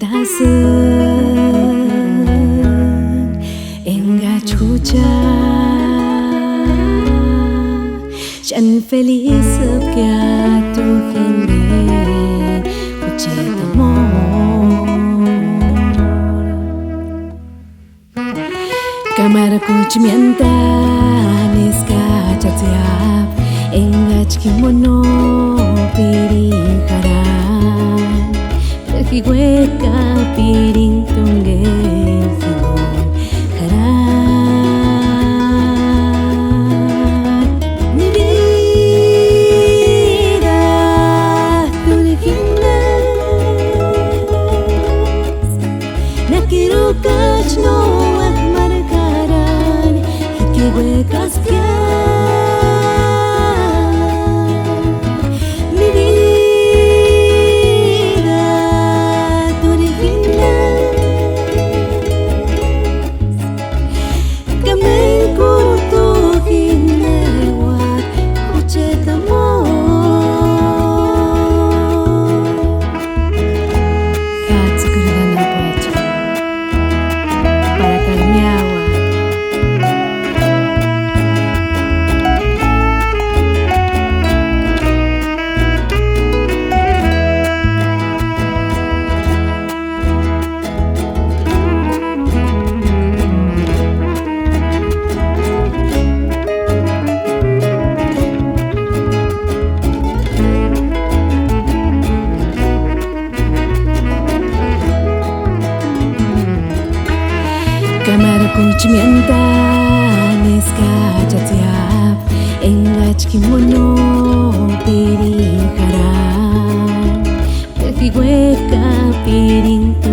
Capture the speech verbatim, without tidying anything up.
Asïni engachi jucha xáni feliz sapkia t'u jimeni jucheti amor. Kamarakuchi miantani eskachatsiapka engachi jimbo no pirinharani, ka ji uéjki pirinhtunga enga jimbo jarhani. Mi vida, t'úri jimbo nákirukachi no uájki markarani, jiki uéjkaskia. Mi vida, t'úri jimbo ka méntkuru t'u jimbo uájki jucheti amor. Ka tsïkuri janapuecha para karmeaua. Kamarakuchi miantani eskachatsiapka engachi jimbo no pirinharani, ka ji uéjki pirinhtunga